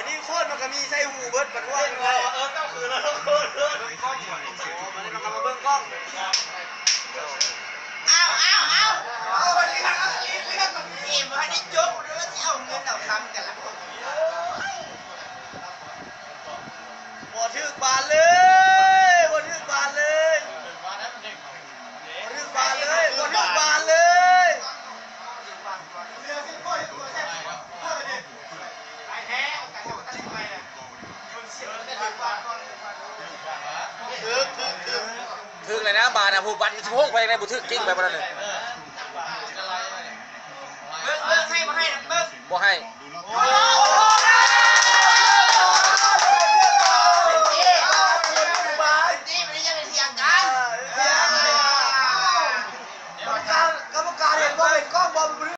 ມີຄົນມັນກໍມີໃສ່ຫູເບິດ ປະທ້ວງຢູ່ເລີຍ. ເອີ ເຈົ້າຄືລະ ເບິ່ງກ້ອງ ເບິ່ງກ້ອງ ເບິ່ງກ້ອງ. ອ້າວ ອ້າວ ອ້າວ ເອົາເລື່ອງ ເກມບໍ່ທັນໄດ້ຈົບເດີ ຊິເອົາເງິນເອົາຄຳກັນລະ. ບໍ່ຖືກບານເລີຍ ບໍ່ຖືກບານເລີຍ ບໍ່ຖືກບານເລີຍ ບໍ່ຖືກບານເລີຍ. ຖືກ ຖືກ ຖືກ ຖືກແລ້ວນະ ບານນະ ຜູ້ບັດສິບຫົກໄປໄດ້ ບໍ່ຖືກກິ້ງໄປບໍ່ນັ້ນ. ເບິ່ງ ເບິ່ງ ໃຫ້ບໍ່ໃຫ້ນະ ເບິ່ງ ບໍ່ໃຫ້. ໂອ້